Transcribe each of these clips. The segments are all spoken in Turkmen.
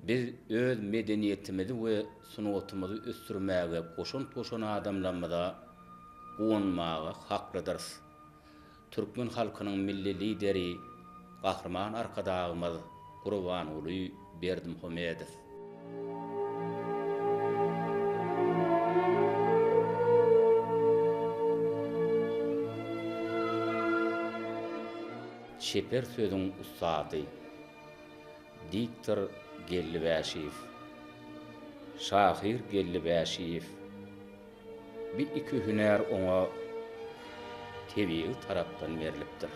Biz öz medeniýetimizi we sungatymyzy ösdürmäge goşant goşan adamlarymyza guwanmaga haklydyrys. Türkmen halkynyň Milli Lideri Gahryman Arkadagymyz Gurbanguly Berdimuhamedow. Çeper sözüň ussady. Diktor Geldi Bäşiýew. Şahyr Geldi Bäşiýew. Bi iki hünär oňa tebigy tarapdan berlipdir.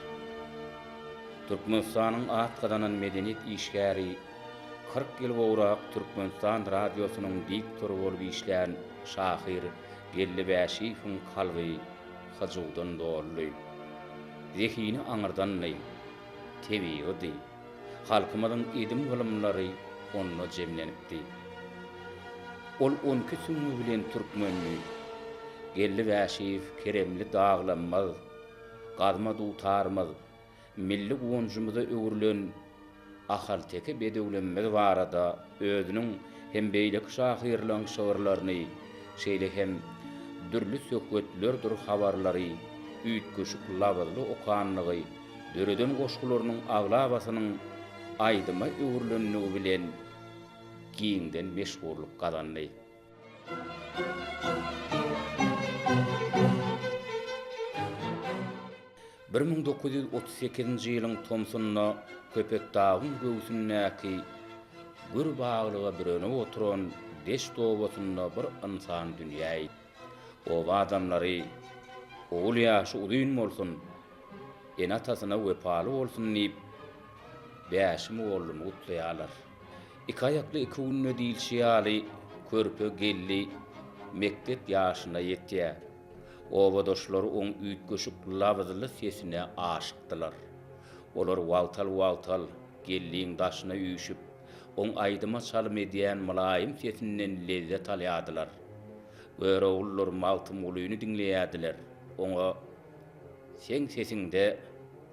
Türkmenistanyň at gazanan medeniýet işgäri, 40 ýyl gowrak Türkmenistan radiosynyň diktory bolup işlän şahyr Geldi Bäşiýewiň kalby hyjuwdan doldy. Zehini aňyrdandy, tebigydy. Halkymyzyň edim-gylymlary onda jemlenipdi. Ol on iki süňňi bilen türkmendi. Geldi Bäşiýew keremli daglanmaz, gazma dutarymyz, milli guwanjymyza öwrülen ahalteke bedewlemmiz barada özüniň hem beýleki şahyrlaryň şygyrlaryny, şeýle hem dürli söhbetlerdir habarlary üýtgeşik labyzly okanlygy döreden goşgularynyň aglabasynyň aýdyma öwrülendigi bilen giňden meşhurlyk gazandy. 1938-nji ýylyň tomsunda Köpetdagyň göwsündäki gür baglyga bürenip oturan Deşt obasynda bir ynsan dünýä indi. Oba adamlary, Ogul ýaşy uzyn bolsun! Ene-atasyna wepaly bolsun diýip, Bäşi mugallymy gutlaýarlar. Iki aýakly iki günde diýlişi ýaly, körpe Geldi mekdep ýaşyna ýetýär. Obadaşlary oň üýtgeşik labyzly sesine aşykdylar. Olar wagtal-wagtal Geldiň daşyna üýşüp, oň aýdyma çalym edýän mylaýym sesinden lezzet alýardylar. Göroglular Magtymgulyny diňleýärdiler, oňa Seň sesiňde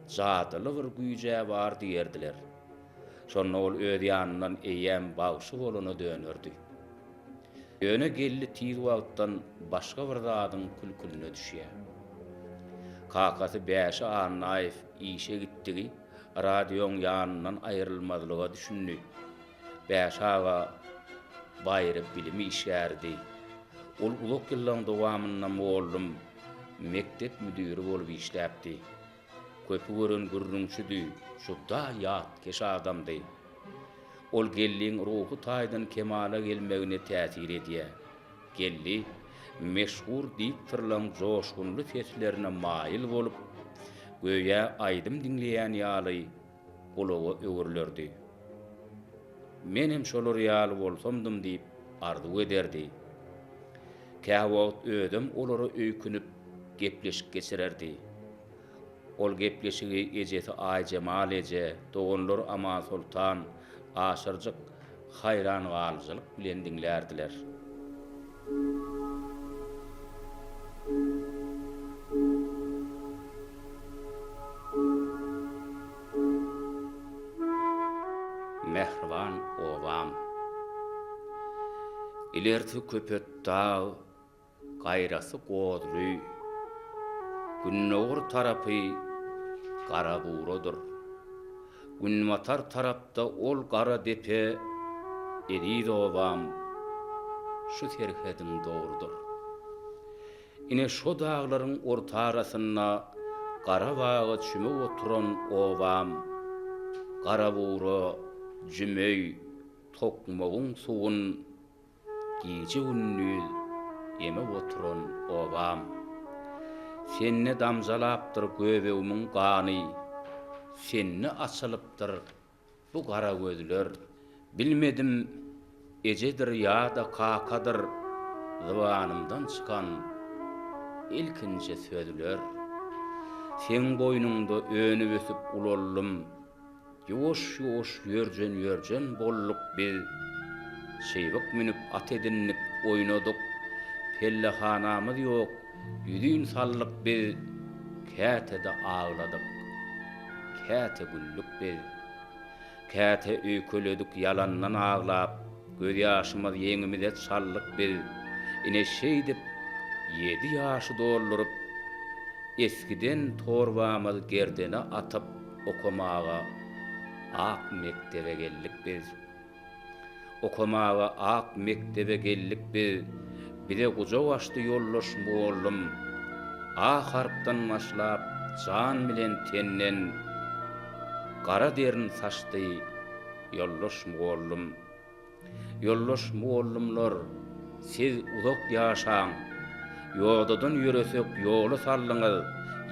jadyly bir güýj-ä bar diýerdiler. Şonda ol öz ýanyndan eýýäm bagşy bolana dönerdi. Ýöne Geldi tiz wagtdan başga bir zadyň külküline düşýär. Kakasy Bäşi Annaýew işe gitdigi radioň ýanyndan aýrylmazlyga düşündi. Bäşi aga baýry bilim işgäridi. Ol uzak ýyllaryň dowamynda mugallym, mekdep müdiri bolup işläpdi. Köpi gören gürrüňçidi, juda ýatkeş adamdy. Ol Geldiň ruhy taýdan kemala gelmegine täsir edýär. Geldi meşhur diktorlaň joşgunly seslerine maýyl bolup, göýä aýdym diňleýän ýaly gulaga öwrülerdi. Menem şolar ýaly bolsamdym diýip arzuw ederdi. Käwagt özem olara öýkünip gepleşik geçirerdi. Ol gepleşigi ejesi Aýjemal eje, doganlary Amansoltan, Aşyrjyk haýran galyjylyk bilen diňlärdiler. Mähriban obam. Ilersi Köpetdag, gaýrasy Gozly, gündogar tarapy Garaburadyr. Günbatar tarapda ol gara depe, eziz obam, şu serhediň dogrudyr. Ine şo daglaryň orta arasynda gara baga çümüp oturan obam, Garabura, Jümeý, Tokmagyň suwun gije-gündiz emip oturan obam. Sende damjalapdyr göbegimiň gany, Sende açylypdyr Bu gara gözler, bilmedim, ejedir ýa-da kakadyr, zybanymdan çykan ilkinji sözler. Seň goýnuňda önüp-ösüp ulaldym, ýuwaş-ýuwaş ýörjen-ýörjen bolduk biz. Çybyk münüp at edindik, oýnadyk, pellehanamyz ýok, ýüzin saldyk biz, käte-de agladyk. Käte güldük biz. Käte öýkeledik ýalandan aglap, Gözýaşymyz ýeňimize çaldyk biz. Ine şeýdip, ýedi ýaşy dolduryp, Esgiden torbamyz gerdene atyp Okamaga ak mekdebe geldik biz. Okamaga ak mekdebe geldik biz, Bize gujak açdy ýoldaş mugallym. A harpdan başlap jan bilen tenden, Gara derin saçdy ýoldaş mugallym. Ýoldaş mugallymlar, siz uzak ýaşaň! Ýodadan ýöresek ýola saldyňyz,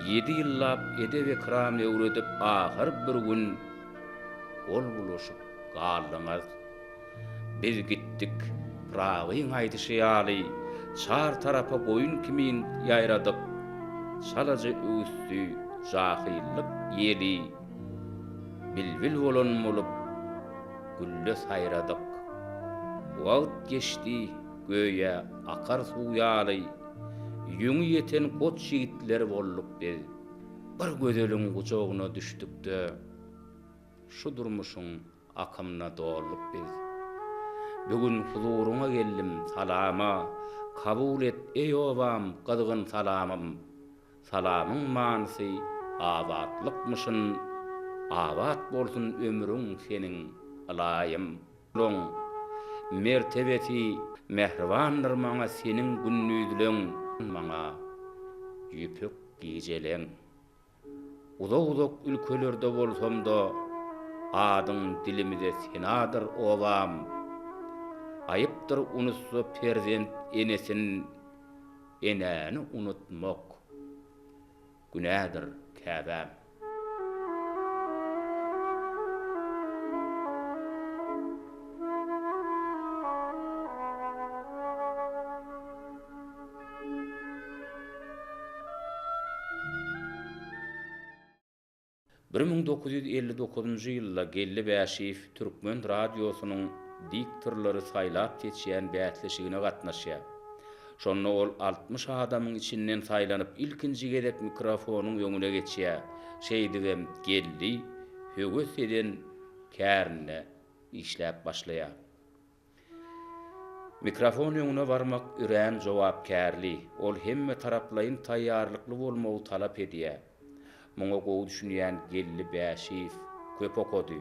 Ýedi ýyllap edep-ekram öwredip ahyr bir gün gol bulaşyp galdyňyz. Biz gitdik, Pyragyň aýdyşy ýaly, çar tarapa goýun kimin ýaýradyk. Çalaja öwüsdi jahyllyk ýeli, bilbil bolan bolup, gülle saýradyk. Wagt geçdi, göýä akar suw ýaly, ýüňi ýeten goç ýigitler bolduk biz. Bir gözeliň gujagyna düşdük-de, Şu durmuşyň akymyna dolduk biz. Bu gün huzuryňa geldim salama, Kabul et, eý obam, gyzgyn salamym. Salamyň manysy abatlykmyşyn, Abat bolsun ömrüň seniň, ylaýym. Olaň mertebesi mähribandyr maňa seniň gündizleň, maňa ýüpek gijeleň. Uzak-uzak ülkelerde bolsam-da, Adyň dilimize senadyr, obam. Aýypdyr unutsa perzent enesin, Enäni unutmak günädir, käbäm. 1959-njy ýylda Geldi Bäşiýew Türkmen radiosynyň diktorlary saýlap-seçýän bäsleşigine gatnaşýar. Şonda ol 60 adamyň içinden saýlanyp ilkinji gezek mikrofonyň öňüne geçýär. Şeýdibem Geldi höwes eden kärinde işläp başlaýar. Mikrofon öňüne barmak örän jogapkärli, ol hemme taraplaýyn taýýarlykly bolmagy talap edýär. Muňa gowy düşünýän Geldi Bäşiýew köp okady.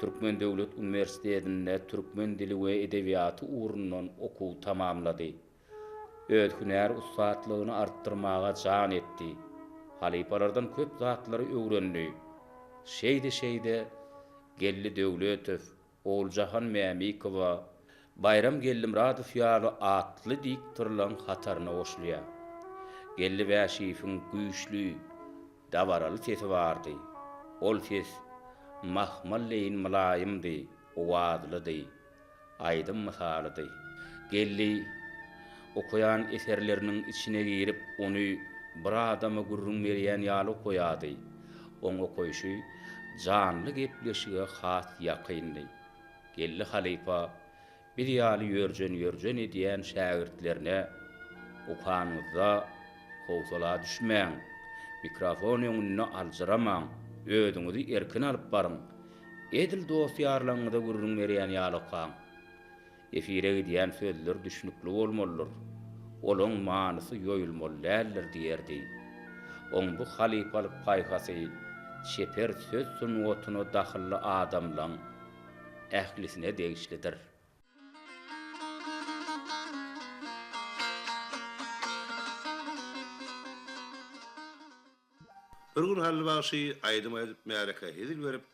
Türkmen döwlet uniwersitetinde türkmen dili we edebiýaty ugrundan okuw tamamlady. Öz hünär ussatlygyny artdyrmaga jan etdi. Halypalardan köp zatlary öwrendi. Şeýde-şeýde Geldi Döwletow, Oguljahan Mämikowa, Baýram Geldimyradow ýaly atly diktorlaryň hataryna goşulýar. Geldi Bäşiýewiň güýçli, dabaraly sesi bardy. Ol ses mahmal deýin mylaýymdy, owazlydy. Aýdym mysalydy. Geldi, okaýan eserleriniň içine girip, ony bir adama gürrüň berýän ýaly okaýardy. Oň okaýşy janly gepleşige has ýakyndy. Geldi halypa biz ýaly ýörjen-ýörjen edýän şägirtlerine, Okanyňyzda howsala düşmäň, mikrofon öňünde aljyramaň, özüňizi erkin alyp baryň, Edil dost-ýarlaryňyza gürrüň berýän ýaly okaň. Efire gidýän sözler düşnükli bolmalydyr. Olaň manysy ýoýulmaly däldir diýerdi. Oň bu halypalyk paýhasy çeper söz sungatyna dahylly adamlaň ählisine degişlidir. Bir gün Hally bagşy aýdym aýdyp märekä hezil berip,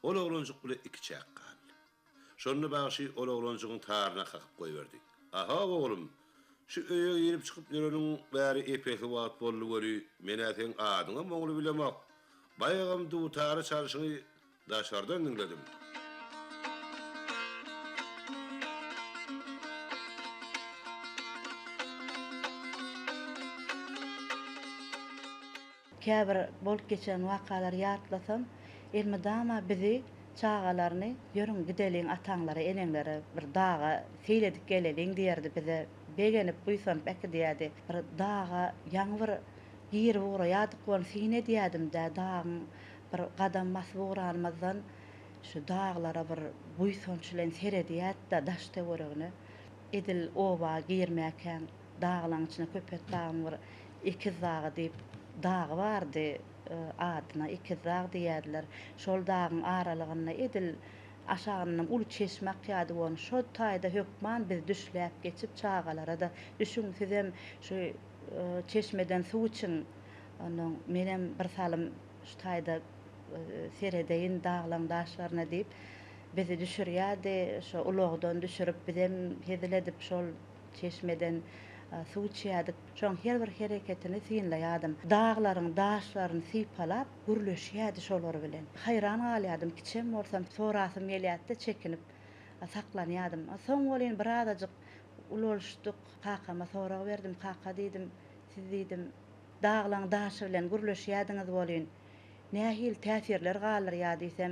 ol oglanjyk bile ikiçäk galdy. Şonda bagşy ol oglanjygyň taryna kakyp goýberdi. Ahow oglum, şu öýe girip-çykyp ýöreniň bäri ep-esli wagt boldy weli, men-ä seň adyňam oňly bilemok. Baýagam dutary çalşyňy Daşardan diňledim. Käbir bolup geçen wakalary ýatlasam, elmydama bizi, çagalaryny, Ýörüň, gideliň ataňlara, eneňlere bir daga seýl edip geleliň diýerdi bize. Begenip, buýsanyp äkidýärdi. Bir daga ýaňy bir girip ugraýardyk welin syn edýärdim-dä, dagyň Bir gadam basyp ugranymyzdan. Şu daglara bir buýsanç bilen seredýärdi-de daş-töweregine. Edil oba girmäkäň daglaň içinde Köpetdagyň bir Ekiz dagy diýip dagy bardy, adyna Ekiz dag diýýärdiler. Şol dagyň aralygynda edil aşagyndan uly çeşme akýardy ony şo taýda hökman biz düşläp geçip çagalara-da düşüň sizem şu çeşmeden suw içiň, onnoň menem bir salym şu taýda seredeýin daglaň daşlaryna diýip, bizi düşürýärdi. Şo ulagdan düşürip, bizem hezil edip şol çeşmeden suw içýärdik. Şoň her bir hereketini synlaýardym. Daglaryň daşlaryny sypalap, gürleşýärdi şolar bilen. Haýran galýardym, kiçem bolsam sorasym gelýärdi-de, çekinip saklanýardym. Soň welin birazajyk ulalyşdyk. Kakama sorag berdim, Kaka diýdim, siz diýdim, daglaň daşy bilen gürleşýärdiňiz welin, nähili täsirler galdyrýar diýsem,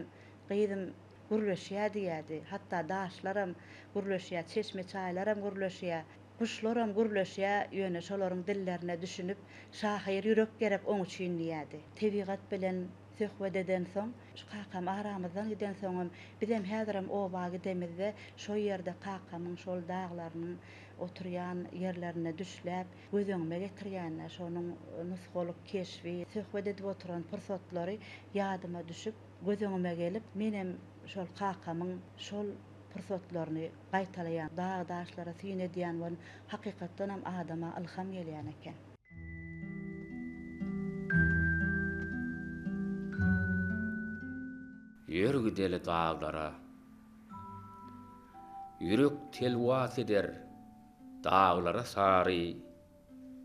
gyzym, gürleşýär diýýärdi. Hatda daşlaram gürleşýär, çeşme-çaýlaram gürleşýär, guşlaram gürleşýär, ýöne şolaryň dillerine düşünip, şahyr ýürek gerek oň üçin diýýärdi. Tebigat bilen söhbet edensoň, şu kakam aramyzdan gidensoňam, bizem häzirem oba gidemizde şo ýerde kakamyň şol daglarynyň oturýan ýerlerinde düşläp, göz öňüme getirýän-de, şonuň nusgalyk keşbi, söhbet edip oturan pursatlary ýadyma düşüp, göz öňüme gelip, menem şol kakamyň şol pursatlaryny gaýtalaýan, dag-daşlara syn edýän bolun, hakykatdanam adama ylham gelýän eken. Ýör gideli daglara. Ýürek telwas eder daglara sary,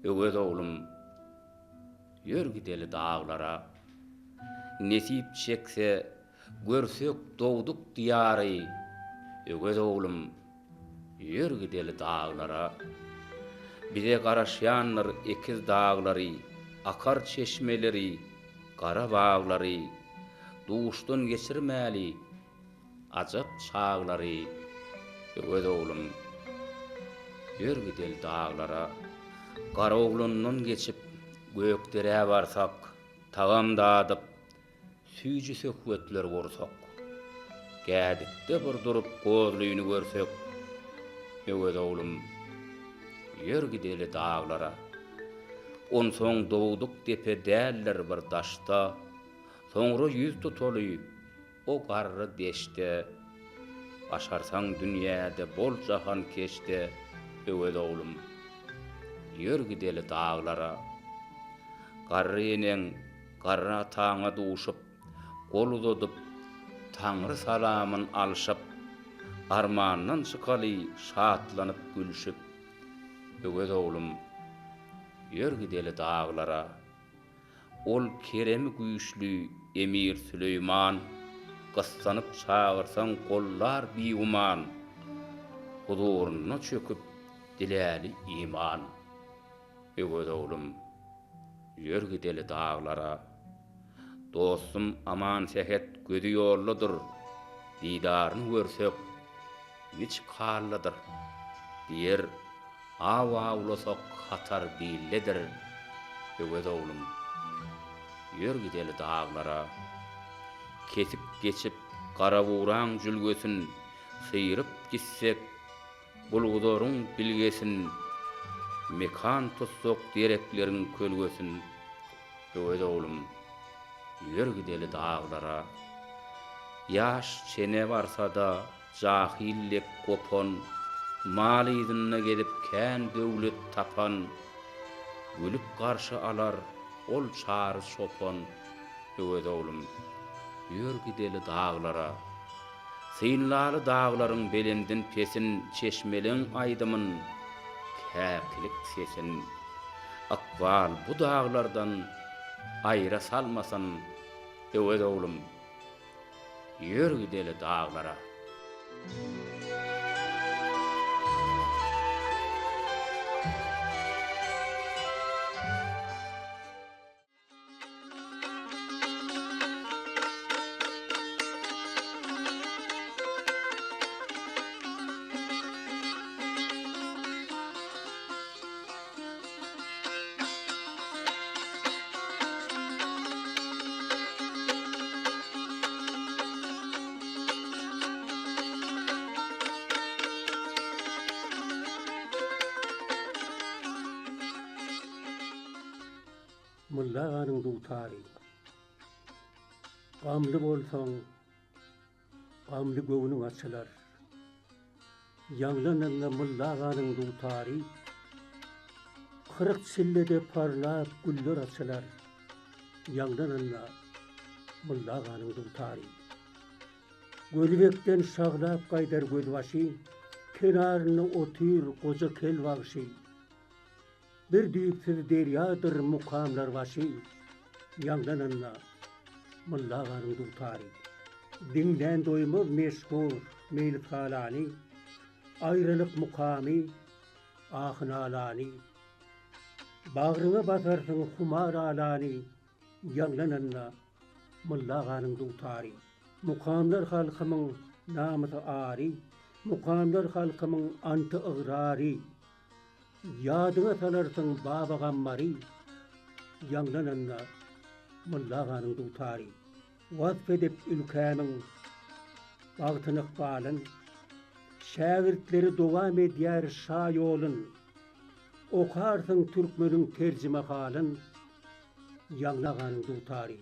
Öwez oglum, ýör gideli daglara. Nesip çekse, görsek dogduk diýary, Öwez oglum, ýör gideli daglara. Bize garaşýandyr ekiz daglary, Akar çeşmeleri, gara baglary, Duşdan geçirmäli Ajap çaglary, Öwez oglum, ýör gideli daglara. Garaoglandan geçip, Gökderä barsak, Tagam dadyp, süýji söhbetler gursak. Gädikde bir durup Gozlyny görsek, Öwez oglum, ýör gideli daglara. Onsoň dogduk depe däldir bir daşda, Soňra ýüz tutaly O garry deşde, Başarsaň dünýäde bol jahankeşde, Öwez oglum, ýör gideli daglara. Garry eneň, garry ataňa duşup, Gol uzadyp, Taňry salamyn alşyp, Armandan çykaly şatlanyp gülşüp, Öwez oglum, ýör gideli daglara. Ol keremi güýçli emir Süleýman, Gyssanyp çagyrsaň gollar bigüman, Huzurynda çöküp diläli iman. Öwez oglum, ýör gideli daglara. Dostum Amansähet gözi ýoldadyr, Didaryny görsek, niçik haldadyr? Diýer, Aw awlasak hatar billedir, Öwez oglum, ýör gideli daglara. Kesip geçip Garabugraň jülgesin, Syryp gitsek Bulguzaryň bilgesin, Mekan tutsak derekleriň kölgesin, Öwez oglum, ýör gideli daglara. Ýaş çene barsa-da Jahyl dek gopan, Mal yzynda gezip kän döwlet tapan, Gülüp garşy alar ol Çary çopan, Öwez oglum, ýör gideli daglara. Synlaly daglaryň belendin-pesin, Çeşmeleň aýdymyn, käkilik sesin. Ykbal bu daglardan aýra salmasyn, Öwez oglum, Ýör gideli daglara. Mylla aganyň dutary. Gamly bolsaň, gamly göwnüň açylar. Ýaňlananda Mylla aganyň dutary, 40 çillede parlap güller açylar. Ýaňlananda Mylla aganyň dutary. Gönübekden şaglap gaýdar gözbaşy, Kenarynda otyr goja kel bagşy. Bir düýpsüz derýadyr mukamlar başy, Ýaňlananda Mylla aganyň dutary. Diňlän doýmaz meşhur meýlishanany, Aýralyk mukamy, ahy-nalany. Bagryňa basarsyň humar alany, Ýaňlananda Mylla aganyň dutary. Mukamlar halkymyň namysy-ary, Mukamlar halkymyň anty-ygrary. Ýadyňa salarsyň Baba Gammary, Ýaňlananda Mylla aganyň dutary. Wasp edip ülkämiň bagtyn-ykbalyn, Şägirtleri dowam edýär şa ýolun. Okarsyň türkmeniň terjimehalyn, Ýaňla aganyň dutary.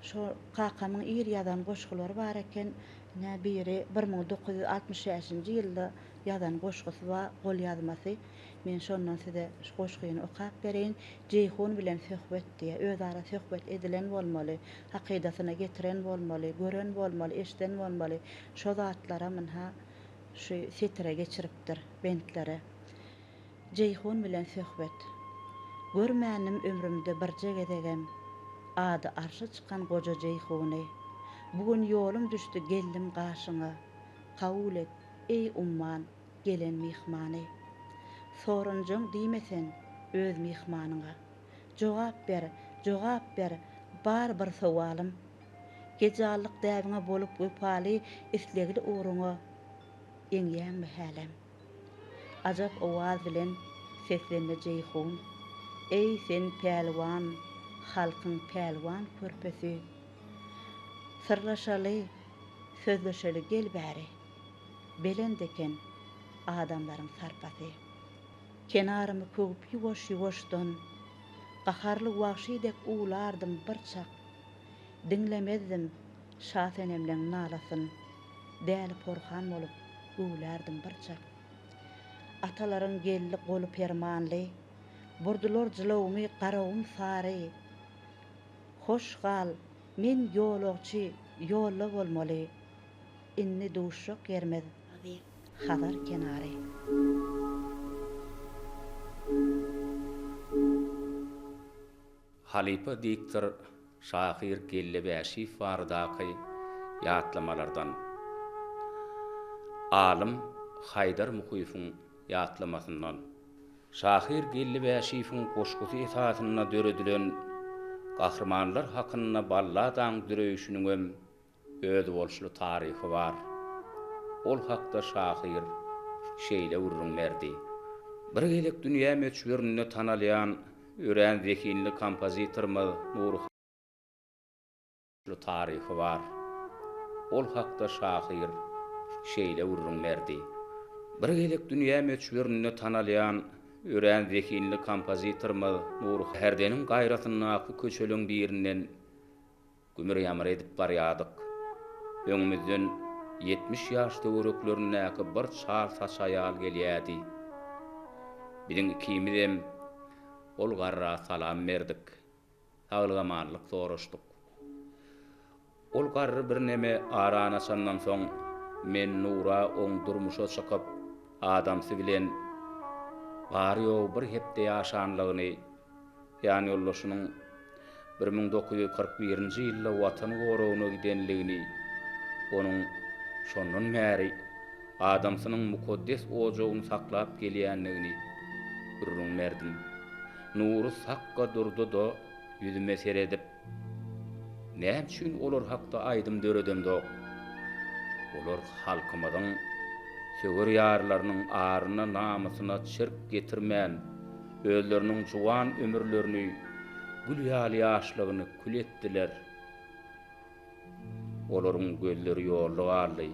Şo kakamyň ir ýazan goşgulary bar eken. Ine biri 1965-nji ýylda ýazan goşgusy bar, golýazmasy. Men şondan size şu goşgyny okap bereýin. Jeýhun bilen söhbet diýýär. Özara söhbet edilen bolmaly, hakydasyna getiren bolmaly, gören bolmaly, eşiden bolmaly. Şo zatlaram ynha şu setire geçiripdir, bentlere. Jeýhun bilen söhbet. Görmändim ömrümde birje gezegem, Ady arşa çykan goja Jeýhuny. Bu gün ýolum düşdi geldim gaşyňa, Kabul et, eý umman, gelen myhmany. Sorunjaň diýme sen öz myhmanyňa. Jogap ber, jogap ber, bar bir sowalym. Kejallyk däbiňe bolup wepaly Islegli ugruňa eňýäňmi hälem? Ajap owaz bilen seslendi Jeýhun, Eý, sen pälwan, halkyň pälwan körpesi! Syrlaşaly, sözleşeli gel bäri. Belent eken adamlaryň sarpasy. Kenarymy köwüp ýuwaş-ýuwaşdan, Gaharly wagşy dek uwlardym bir çak. Diňlemezdim Şasenemleň nalasyn, Däli porhan bolup güwlärdim bir çak. Atalaryň geldi goly permanly, Burdular jylawumy Garagum sary. Hoş gal, men ýolagçy, ýolda bolmaly, Indi duşjak ýerimiz Hazar kenary. Halypa diktor şahyr Geldi Bäşiýew baradaky ýatlamalardan. Alym Haýdar Muhyýewiň ýatlamasyndan. Şahyr Geldi Bäşiýewiň goşgusy esasynda döredilen Gahrymanlar hakynda balladaň döreýşiniňem özboluşly taryhy bar. Ol hakda şahyr şeýle gürrüň berdi. Bir gezek dünýä möçberinde tanalýan örän zehinli kompozitorymyz Nury taryhy bar. Ol hakda şahyr şeýle gürrüň berdi. Bir gezek dünýä möçberinde tanalýan örän zehinli kompozitorymyz Nury Härdeniň gaýrasyndaky köçeleň birinden Gümür-ýamyr edip barýardyk. Öňümizden 70 ýaş töwereklerindäki bir çal saç aýal gelýärdi. Biziň ikimizem ol garra salam berdik. Saglyk-amanlyk soraşdyk. Ol garry birneme arany açandan soň, men Nura oň durmuşa çykyp, adamsy bilen bary-ýogy bir hepde ýaşanlygyny, ýanýoldaşynyň 1941-nji ýylda Watan goragyna gidenligini, onuň şondan bäri adamsynyň mukaddes ojagyny saklap gelýändigini gürrüň berdim. Nury sakga durdy-da, ýüzüme seredip, Näme üçin olar hakda aýdym döredemzok? Olar halkymyzyň. Söwer ýarlarynyň aryna-namysyna çirk getirmän, özleriniň juwan ömürlerini, gül ýaly ýaşlygyny kül etdiler. Olaryň gözleri ýolda galdy.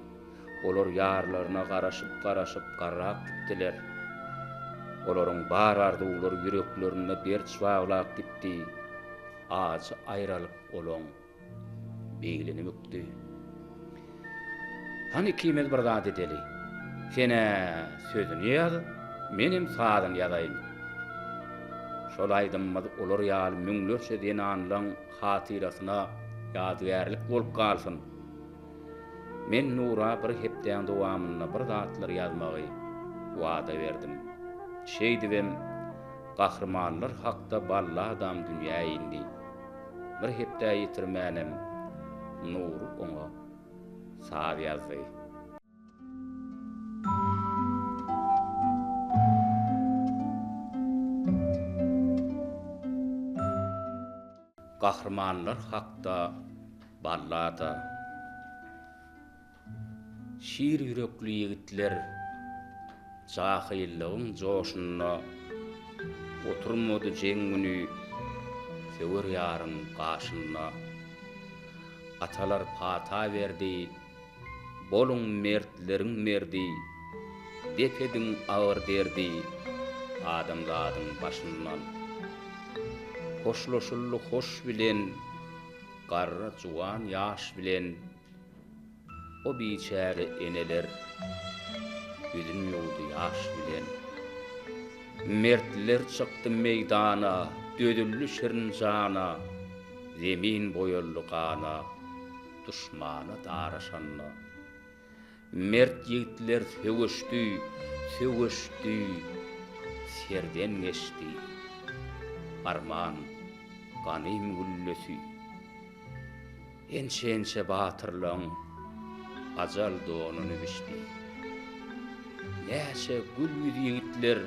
Olar ýarlaryna garaşyp-garaşyp garrap gitdiler. Olaryň bar arzuwlary ýüreklerinde berç baglap gitdi. Ajy aýralyk olaň beýlini bükdi. Hany ikimiz bir zat edeli. Sen-ä sözüni ýaz, menem sazyny ýazaýyn. Şol aýdymymyz olar ýaly müňlerçe zenanlaň hatyrasyna ýadygärlik bolup galsyn. Men Nura bir hepdäň dowamynda bir zatlar ýazmagy wada berdim. Şeýdibem Gahrymanlar hakda balladam dünýä indi. Bir hepdä ýetirmänem Nury oňa saz ýazdy. Gahrymanlar hakda ballada. Şir ýürekli ýigitler jahyllygyň joşunda Oturmady jeň güni söwer ýaryň gaşynda. Atalar pata berdi, Boluň mertleriň merdi, Dep ediň agyr derdi Adamzadyň başyndan. Hoşlaşyldy hoş bilen, Garry, juwan, ýaş bilen. O biçäre eneler Ýüzün ýuwdy ýaş bilen. Mertler çykdy meýdana, Dözüldi şirin jana, Zemin boýaldy gana. Duşmana daraşanda. Mert ýigitler söweşdi, söweşdi, serden geçdi. Arman, ganym güllesi. Ençe-ençe batyrlaň ajal donuny biçdi. Näçe gül ýüz ýigitler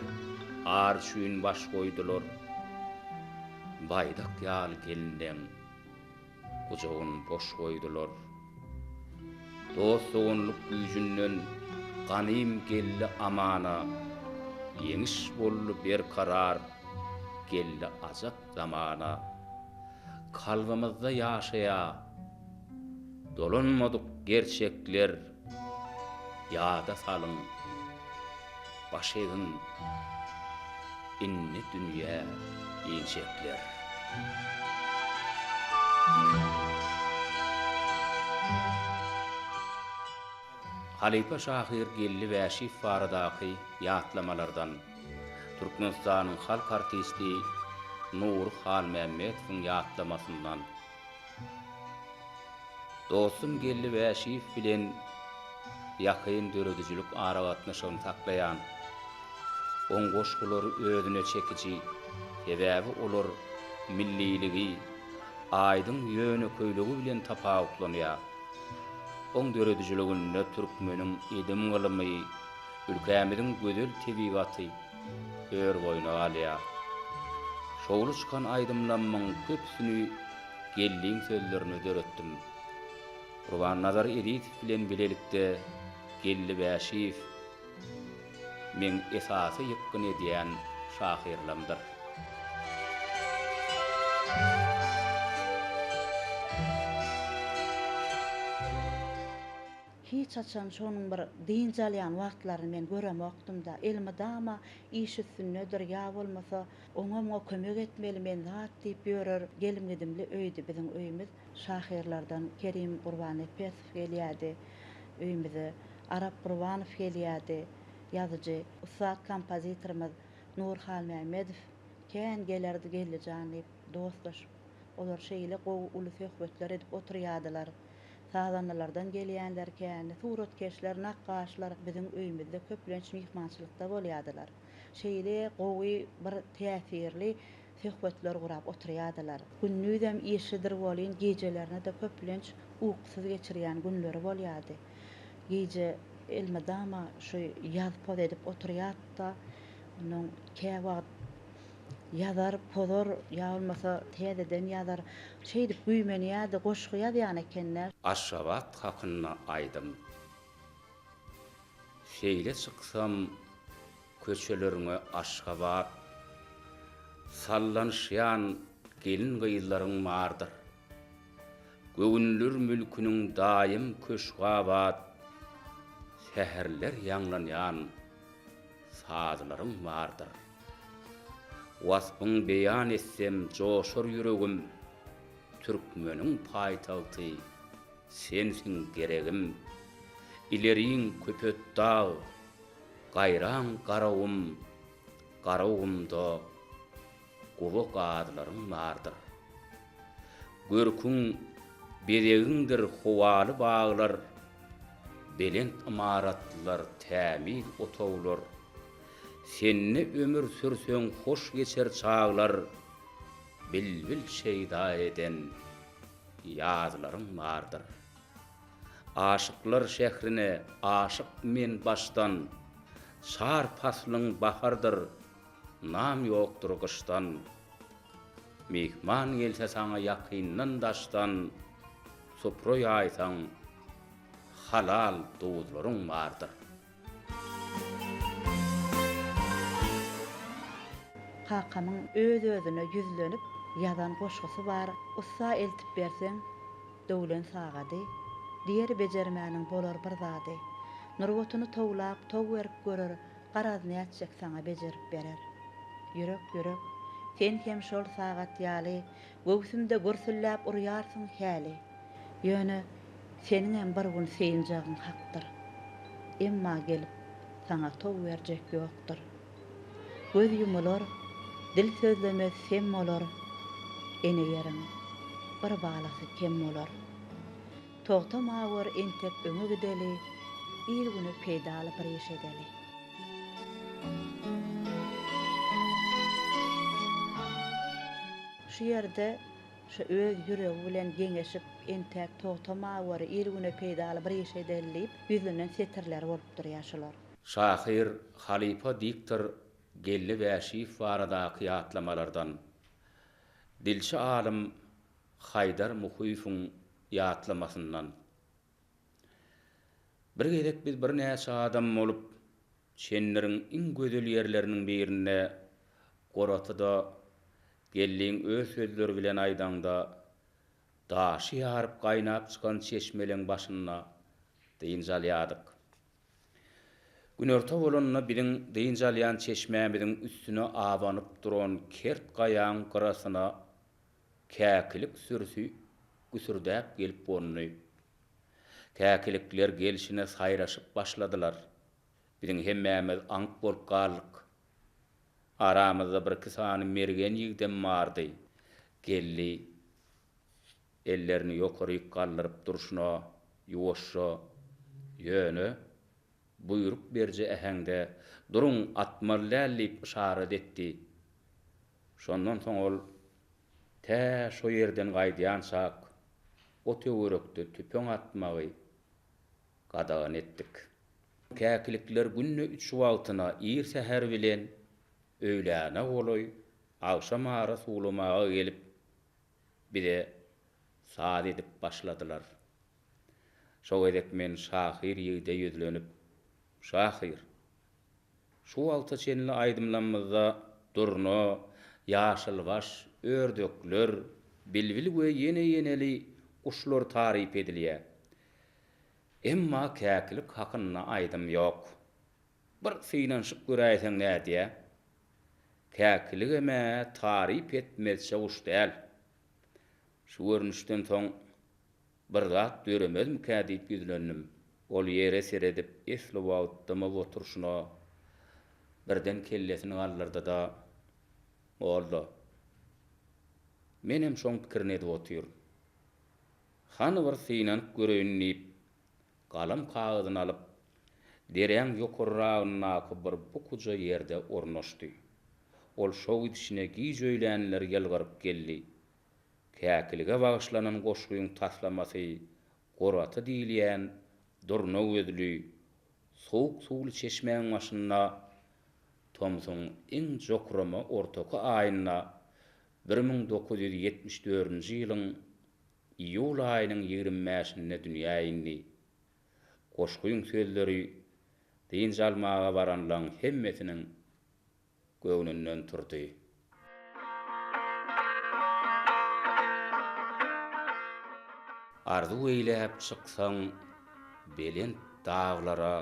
ar üçin baş goýdular. Baýdak ýaly gelinleň Gujagyn boş goýdular. Dost-doganlyk güýjünden ganym geldi amana, Ýeňiş boldy berkarar, geldi ajap zamana. Kalbymyzda ýaşaýa dolanmadyk gerçekler, Ýada salyň, baş egiň, indi dünýä injekler. Halypa şahyr Geldi Bäşiýew baradaky ýatlamalardan Türkmenistanyň halk artisti Nury Halmämmedowyň ýatlamasyndan. Dostum Geldi Bäşiýew bilen ýakyn döredijilik aragatnaşygyny saklaýan. Oň goşgulary özüne çekiji, sebäbi olar milliligi, aýdyň ýönekeýligi bilen tapawutlanýar. Oň döredijiliginde türkmeniň edim-gylymy, ülkämiziň gözel tebigaty ör-boýuna galýar. Şowly çykan aýdymlammyň köpüsini Geldiň sözlerine döretdim. Gurbannazar Ezizow bilen bilelikde Geldi Bäşiýew meň esasy ýykgyn edýän şahyrlamdyr. Hiç haçan şonuň bir dynç alýan wagtlaryny men göremokdym-da. Elmydama iş üstündedir, ýa bolmasa oňa-muňa kömek etmeli, men zat diýip ýörer. Gelim-gidimli öýdi biziň öýümiz. Şahyrlardan Kerim Gurbannepesow gelýärdi öýümize, Arap Gurbanow gelýärdi, ýazyjy, ussat kompozitorymyz Nur Halmämmedow kän gelerdi Geldijan diýip dostlaşyp, olar şeýle gowy uly söhbetler edip oturýardylar. Sazandalardan gelýänler kändi, suratkeşler, nakgaşlar biziň öýümizde köplenç myhmançylykda bolýardylar. Şeýle gowy bir täsirli söhbetler gurap oturýardylar. Gündizem işlidir welin, gijelerine-de köplenç ukusyz geçirýän günleri bolýardy. Gije elmydama şu ýaz-poz edip oturýardy-da, onnoň käwagt Ýazar, pozar, ýa bolmasa täzeden ýazar. Şeýdip güýmenýärdi, goşgy ýazýan eken-dä. Aşgabat hakynda aýdym. Seýle çyksam köçeleriňe Aşgabat, Sallanyşýan gelin-gyzlaryň bardyr. Göwünler mülküniň daýym köşgi-abat, Säherler ýaňlanýan sazlaryň bardyr. Waspyň beýan etsem joşar ýüregim, Türkmeniň paýtagty sensiň geregim. Ileriň Köpetdag, gaýraň Garagum, Garagumda gowy gazlaryň bardyr. Görküň, bezegiňdir howaly baglar, Belent ymaratlar, tämiz otaglar. Sende ömür sürseň hoş geçer çaglar, Bilbil şeýda eden ýazlaryň bardyr. Aşyklar şährine aşyk men başdan, Çar paslyň bahardyr, Nam ýokdur gyşdan. Myhman gelse saňa ýakyndan daşdan, Supra ýaýsaň halal duzlaryň bardyr. Kakamyň öz-özüne ýüzlenip ýazan goşgusy bar, Ussa eltip berseň döwlen sagady, Diýer bejermäniň bolar bir zady. Nurbatyny towlap, tow berip görer, Garaz nätjek saňa bejerip berer. Ýürek ýürek, sen hem şol sagat ýaly Göwsümde gürsülläp urýarsyň häli. Ýöne seniňem bir gün synjagyň hakdyr. Emma gelip saňa tow berjek ýokdur. Göz ýumular, dil sözlemez sem bolar, Ene ýeriň bir balasy kem bolar. Togtama gör entek öňe gideli, il-güne peýdaly bir iş edeli. Şu ýerde şu öz ýüregi bilen geňeşip, entäk togtama gör, il-güne peýdaly bir iş edeli diýip, ýüzlenen setirleri bolup durýar şular. Şahyr, halypa diktor Geldi Bäşiýew baradaky ýatlamalardan, dilçi alym Haýdar Muhyýewiň ýatlamasyndan. Bir gezek biz birnäçe adam bolup, Çendiriň iň gözel ýerleriniň birinde, Goratyda, Geldiň öz sözleri bilen aýdaňda, daşy ýaryp gaýnap çykan çeşmeleň başynda dynç alýardyk. Günorta bolanda biziň dynç alýan çeşmämiziň üstüne abanyp duran kert gaýaň gyrasyna Käkilik sürüsi güsürdäp gelip gondy. Käkilikler gelşine saýraşyp başladylar. Biziň hemmämiz aňk bolup galdyk. Aramyzda birki sany mergen ýigdem bardy. Geldi. Ellerini ýokaryk galdyryp durşuna, ýuwaşja, ýöne buýruk beriji äheňde, Duruň, atmaly däl diýip yşarat etdi. Şondan soň ol tä şo ýerden gaýdýançak o töwerekde tüpeň atmagy gadagan etdik. Käkilikler günde üç wagtyna ir säher bilen, öýläne golaý, agşam ara suwlamaga gelip, bize saz edip başladylar. Şo gezek men şahyr ýigide ýüzlenip, Şahyr! Şu wagta çenli aýdymlamyzda durna, ýaşylbaş, ördekler, bilbil we ýene-ýeneli guşlar taryp edilýär. Emma käkilik hakynda aýdym ýok. Bir synanyşyp göräýseň nädýä? Käkiligem-ä taryp etmezçe guş däl. Şu görnüşden soň Bir zat döremezmikä diýip ýüzlendim. Ol ýere seredip esli wagt dymyp oturyşyna birden kellesini galdyrdy-da, Molla, menem şoň pikirini edip otyryn. Hany bir synanyp göreýin diýip, galam-kagyzyny alyp, deräň ýokarragyndaky bir bukuja ýerde ornaşdy. Ol şo gidişine giç öýlänler ýylgyryp geldi. Käkilige bagyşlanan goşgyň taslamasy Goraty diýilýän durna gözli, sowuk suwly çeşmäň başynda tomsuň iň jokrama ortaky aýynda 1974-nji ýylyň iýul aýynyň ýigrimi bäşinde dünýä indi. Goşgyň sözleri. Dynç almaga baranlaň hemmesiniň göwnünden turdy. Arzuw eýläp çyksaň belent daglara,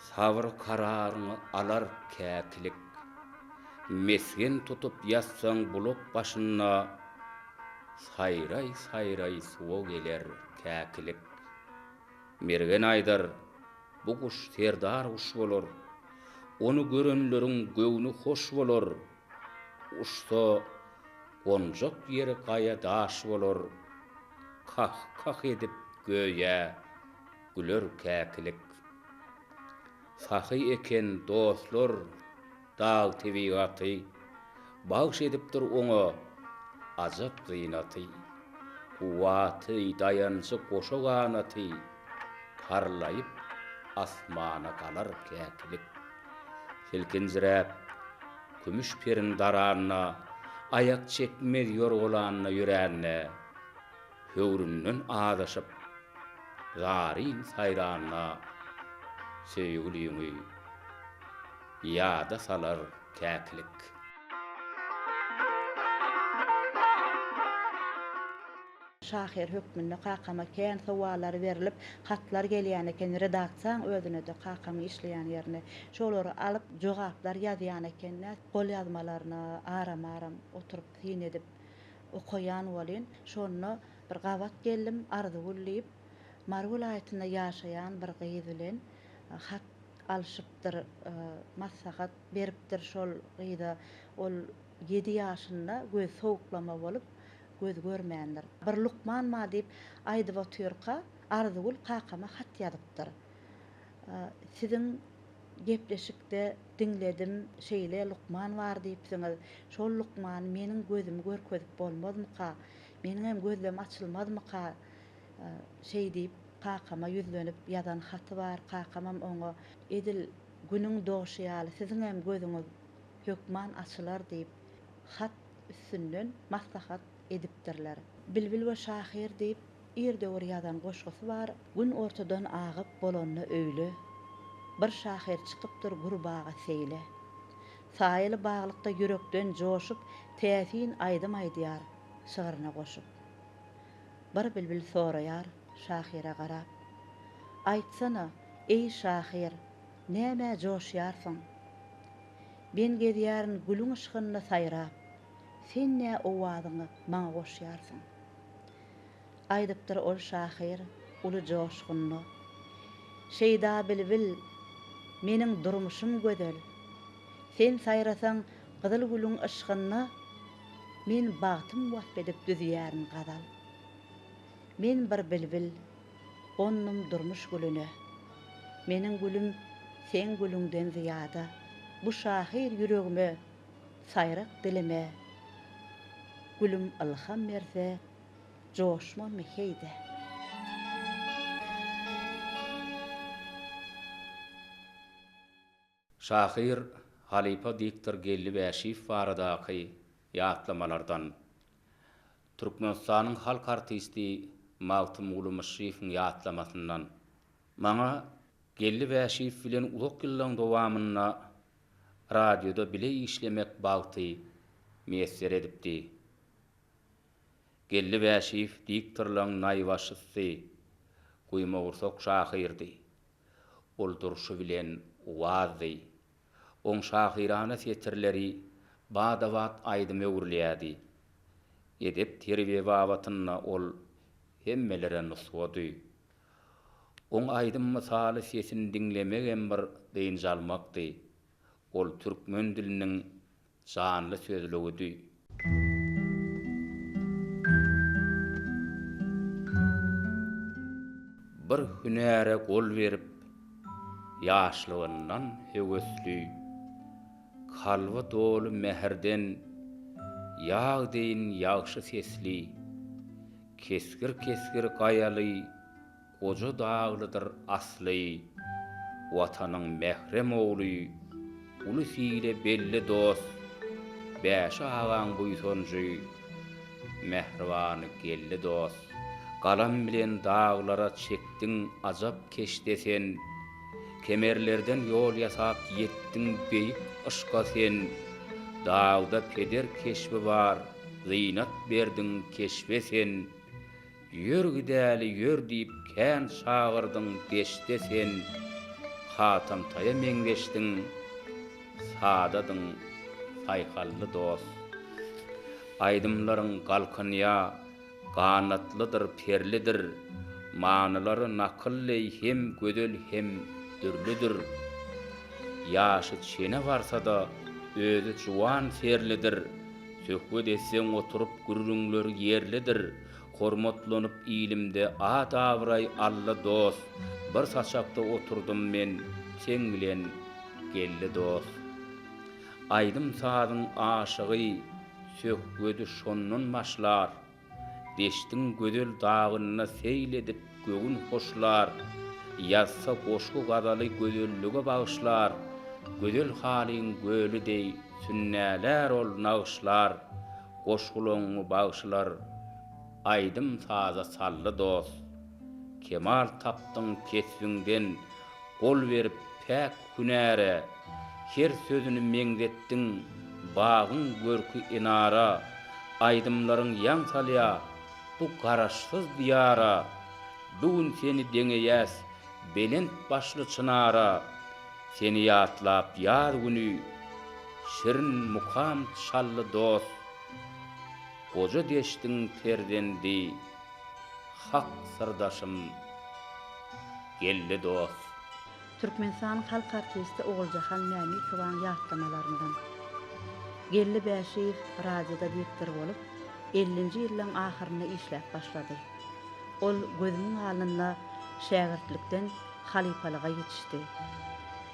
Sabyr-kararyňy alar käkilik. Mesgen tutup ýatsaň bulak başynda, Saýraý-saýraý suwa geler käkilik. Mergen aýdar, Bu guş serdar guş bolar, Ony görenleriň göwni hoş bolar, Uçsa, gonjak ýeri gaýa daş bolar, Kah-kah edip göýä güler käkilik. Sahy eken, dostlar, dag tebigaty, Bagş edipdir oňa ajap zynaty. Kuwwaty, daýanjy goşa ganaty, Parlaýyp asmana galar käkilik. Silkinjiräp, kümüş perin daranda, Aýak çekmez ýorgalanda ýörände, Höwründen azaşyp, zaryn saýranda, Söýgüliňi ýada salar käkilik. Şahyr hökmünde kakama kän sowallar berlip, hatlar gelýän eken, redaksiýaň özüne-de, kakamyň işleýän ýerine. Şolary alyp, jogaplar ýazýan eken-dä. Golýazmalaryna aram-aram oturyp syn edip okaýan welin, şonda bir gabat geldim, Arzygül diýip, Mary welaýatynda ýaşaýan bir gyz bilen hat alşypdyr, maslahat beripdir şol gyza. Ol ýedi ýaşynda gözi sowuklama bolup, gözi görmändir. Bir lukman bar diýip aýdyp otyrka, Arzygül kakama hat ýazypdyr. Siziň gepleşikde diňledim, şeýle lukman bar diýipsiňiz. Şol lukmany meniň gözümi görkezip bolmazmyka? Meniňem gözlem açylmazmyka? Şeý diýip, kakama ýüzlenip ýazan haty bar. Kakamam oňa, Edil Günüň dogşy ýaly siziňem gözüňiz hökman açylar diýip, hat üstünden maslahat edipdirler. Bilbil we şahyr diýip, ir döwür ýazan goşgusy bar. Gün ortadan agyp bolanda öýle, Bir şahyr çykypdyr gür baga seýle. Saýaly baglykda ýürekden joşup, Täsin aýdym aýdýar şygryna goşup. Bir bilbil soraýar şahyra garap, Aýtsana, eý şahyr, nämä joşýarsyň? Men gezýärin gülüň yşgynda saýrap, Sen nä owazyňy maňa goşýarsyň? Aýdypdyr ol şahyr uly joşgunda, Şeýda bilbil, meniň durmuşym gözel. Sen saýrasaň gyzyl gülüň yşgynda, Men bagtym wasp edip düzýärin gazal. Men bir bilbil, gondum durmuş gülüne. Meniň gülüm seň gülüňden zyýada. Bu şahyr ýüregime, saýrak dilime Gülüm ylham berse, joşmanmy heý-de. Şahyr, halypa diktor Geldi Bäşiýew baradaky ýatlamalardan, Türkmenistanyň halk artisti Magtymguly Myşşyýewiň ýatlamasyndan, Maňa Geldi Bäşiýew bilen uzak ýyllaň dowamynda radioda bile işlemek bagty miýesser edipdi. Geldi Bäşiýew diktorlaň naýbaşysy, guýmagursak şahyrdy. Ol durşy bilen owazdy. Oň şahyrana setirleri bada-bat aýdyma öwrülýärdi. Edep-terbiýe babatynda ol hemmelere nusgady. Oň aýdym mysaly sesini diňlemegem bir dynç almakdy. Ol türkmen diliniň Janly sözlügidi. Bir hünäre gol berip, ýaşlygyndan höwesli, kalby doly mähirden, ýag deýin ýagşy sesli, kesgir-kesgir gaýaly Goja daglydyr asly, Watanyň mährem ogly, Ulus-ile belli dost, Bäşi agaň buýsanjy, Mähribany Geldi dost. Galam bilen daglara çekdiň ajap keşde sen, Kemerlerden ýol ýasap ýetdiň beýik yşka sen. Dagda peder keşbi bar, zynat berdiň keşbe sen. Ýör gidäli ýör diýip kän çagyrdyň deşde sen. Hatamtaýa meňzeşdiň, sadadyň saýhally dost. Aýdymlaryň galkynýa, Ganatlydyr, perlidir, Manylary nakyl deý hem gözel hem dürlüdir. Ýaşy çene barsa-da, özi juwan serlidir, Söhbet etseň oturyp gürrüňleri ýerlidir, Hormatlanyp ilimde at-abraý aldy dost, Bir saçakda oturdym men seň bilen Geldi dost. Aýdym-sazyň aşygy Söhbedi şondan başlar, Deştiň gözel dagynda seýl edip göwün hoşlar, Ýazsa goşgy-gazaly gözellige bagyşlar, Gözel halyň göli deý sünnälär ol nagyşlar, Goşgulaňňy bagşylar aýdym-saza saldy dost. Kemal tapdyň kesbiňden Gol berip päk hünäre, Her sözüni meňzetdiň bagyň görki enara, Aýdymlaryň ýaň salýa bu Garaşsyz Diýara, Bu gün seni deňeýäs belent başly çynara, Seni ýatlap ýaz güni şirin mukam çaldy dost, Goja deşdiň perzendi. Hak syrdaşym Geldi dost. Türkmenistanyň halk artisti Oguljahan Mämikowaň ýatlamalaryndan. Geldi Bäşiýew radioda diktor bolup, ellinji ýyllaň ahyrynda işläp başlady. Ol gözümiň alnynda şägirtlikden halypalyga ýetişdi.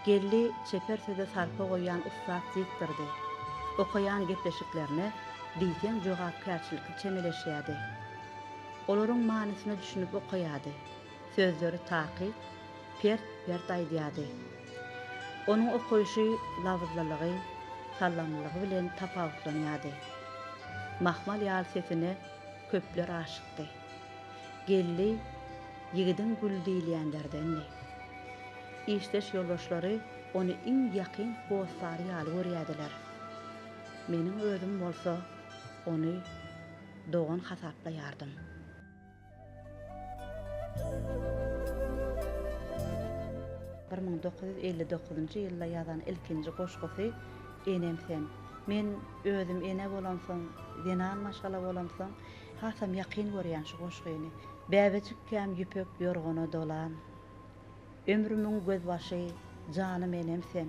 Geldi çeper söze sarpa goýýan ussat diktordy. Okaýan gepleşiklerine diýseň jogapkärçilikli çemeleşýärdi. Olaryň manysyna düşünip okaýardy. Sözleri takyk, pert-pert aýdýardy. Onuň okaýşy labyzlylygy, sallamlylygy bilen tapawutlanýardy. Mahmal ýaly sesine köpler aşykdy. Geldi ýigidiň güli diýilýänlerdendi. Işdeş ýoldaşlary ony iň ýakyn hossary ýaly görýärdiler. Meniň özüm bolsa ony dogan hasaplaýardym. 1959-njy ýylda ýazan ilkinji goşgusy Enem sen. Men özüm ene bolamsoň, zenan maşgala bolamsoň, hasam ýakyn görýän şu goşgyny. Bäbejikkäm ýüpek ýorgana dolan. Ömrümiň gözbaşy, janym enem sen.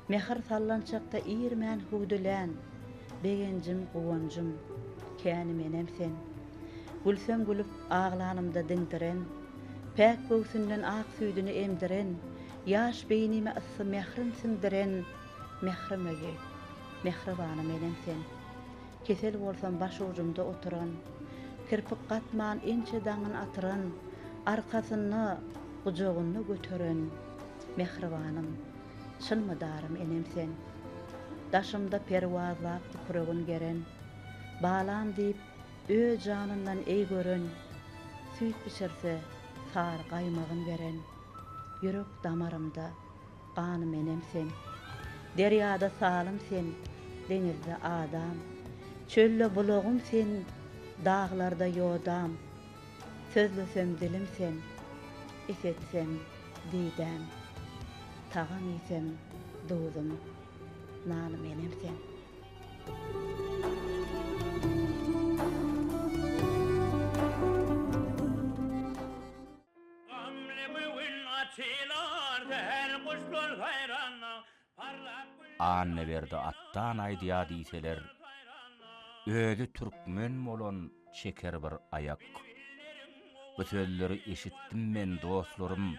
Mähir sallançakda irmän hüwdülän, Begenjim, guwanjym, känim enem sen. Gülsem gülüp, aglanymda diňdiren, Päk göwsünden ak süýdüni emdiren, Ýaş beýnime yssy mährin siňdiren, Mährim öýi, mähribanym enem sen. Kesel bolsam başujumda oturan, Kirpik gatman ençe daňyn atyran, Arkasynda, gujagynda göteren, Mähribanym, çyn mydarym enem sen. Daşymda perwazlap kükregin geren, Balam diýip, öz janyndan eý gören, Süýt içirse, sary gaýmagyn beren, Ýürek damarymda ganym enem sen. Derýada salym sen, deňizde adam, Çölde bulagym sen, daglarda ýodam, Sözlesem dilim sen, esetsem didäm, Tagam iýsem duzum, nanym enem sen. Gamly bu gün açylar säher guşlar saýranda parlak güller Annaberdi Atdan aýdýa diýseler, özi türkmen bolan çeker bir aýak. Bu sözleri eşitdim men dostlarym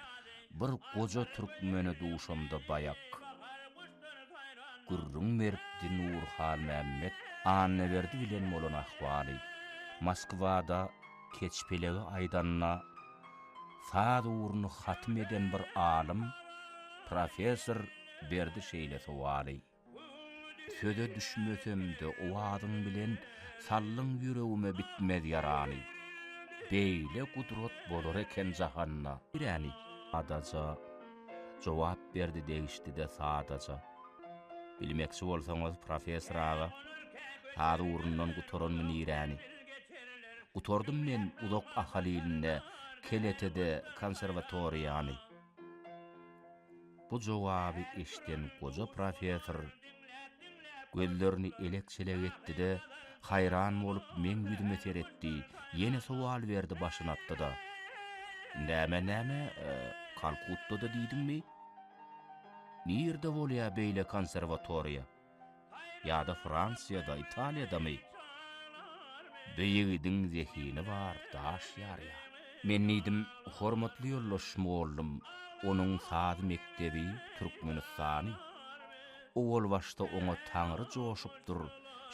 bir goja türkmene duşamda baýak. Gürrüň beripdi Nury Halmämmet Annaberdi bilen bolan ahwaly. Moskwada Keçpelegi aýdanda, saz ugruny hatym eden bir alym, professor berdi şeýle sowaly. Söze düşmesem-de owazyň bilen saldyň ýüregime bitmez ýarany. Beýle gudrat bolar eken jahanda. Biräni adaja. Jogap berdi degişdi-de sadaja. Bilmekçi bolsaňyz, professor aga, saz ugrundan gutaranmy niräni? Gutardym men uzak Ahal ilinde, Keletede konserwatoriýany. Bu jogaby eşiden goja professor gözlerini elek-çelek etdi-de, haýran bolup meň ýüzüme seretdi, ýene sowal berdi başyny atdy-da. Näme, näme, Kalkuttada diýdiňmi? Nirde bolýa beýle konserwatoriýa? Ýa-da Fransiýada, Italiýadamy? Bi ýigidiň zehini bar, daş ýarýar. Men diýdim, hormatly ýoldaş mugallym, onuň saz mekdebi Türkmenistany. Owal başda oňa Taňry joşupdyr,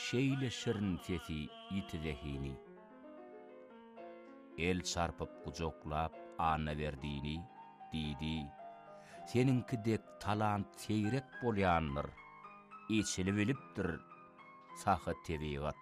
şeýle şirin sesi, ýiti zehini. El çarpyp gujaklap Annaberdini, diýdi, Seniňki dek talant seýrek bolýandyr, eçilibilipdir sahy tebigat.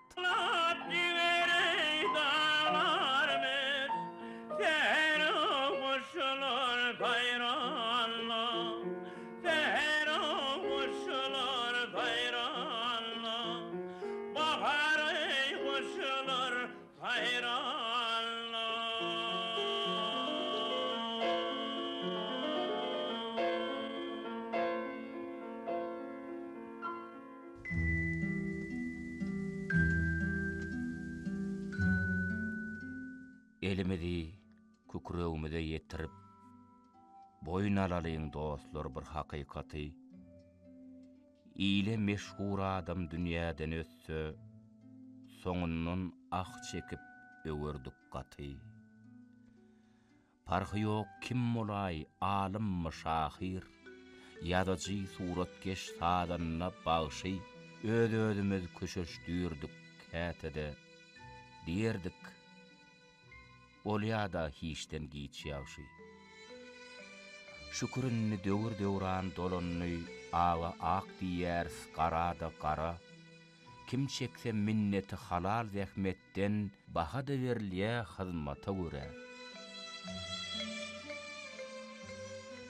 Elimizi kükregimize ýetirip, boýun alalyň dostlar bir hakykaty. Ile meşhur adam dünýäden ötse, soňundan ah çekip öwerdik gaty. Parhy ýok kim bolaý, alymmy, şahyr, ýazyjy, suratkeş, sazanda, bagşy, öz-özümiz köşeşdirdik käte-de, diýerdik, Bolýa-da hiçden giç ýagşy. Şükür indi döwür-döwran dolandy, aga ak diýýäris, gara-da gara. Kim çekse minneti halal zähmetden, baha-da berilýä hyzmata görä.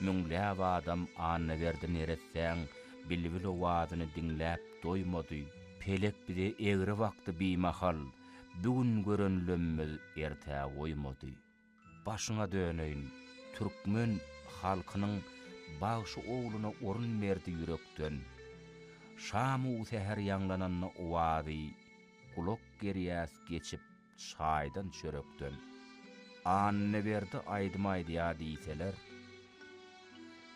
Müňläp adam Annaberdi neressäň bilbil owazyny diňläp doýmady. Pelek bize egri bakdy bimahal, Bu gün görenlemmiz ertä goýmady. Başyňa döneýin, türkmen halkynyň bagşy ogluna orun berdi ýürekden. Şam-u-säher ýaňlananda owazy, gulak gerýäs geçip çaýdan-çörekden. Annaberdi aýdym aýdýa diýseler,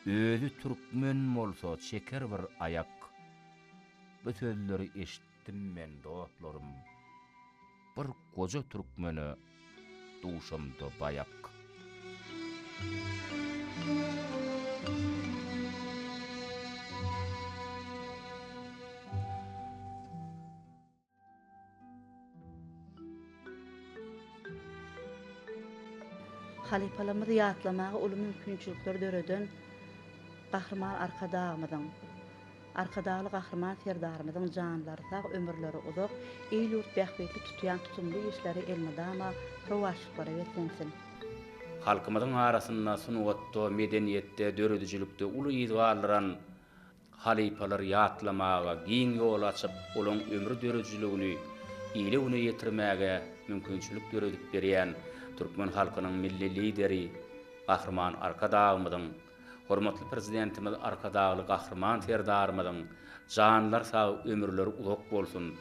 özi türkmen bolsa çeker bir aýak. Bu sözleri eşitdim. Gitdim men dostlarym, bir goja türkmene duşamda baýak. Halypalarymyzy ýatlamaga uly mümkinçilikler döreden Gahryman Arkadagymyzyň, Arkadagly Gahryman Serdarymyzyň janlary sag, ömürleri uzak, il-ýurt bähbitli tutýan tutumly işleri elmydama rowaçlyklara beslensin! Halkymyzyň arasynda sungatda, medeniýetde, döredijilikde uly yz galdyran halypalary ýatlamaga giň ýol açyp, olaň ömri döredijiligini ile-güne ýetirmäge mümkinçilik döredip berýän türkmen halkynyň Milli Lideri Gahryman Arkadagymyzyň, hormatly Prezidentimiz Arkadagly Gahryman Serdarymyzyň janlary sag, ömürleri uzak bolsun!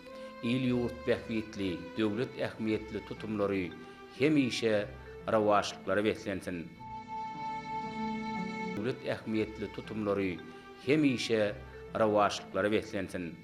Il-ýurt bähbitli, döwlet ähmiýetli tutumlary hemişe rowaçlyklara beslensin! Döwlet ähmiýetli tutumlary hemişe rowaçlyklara beslensin!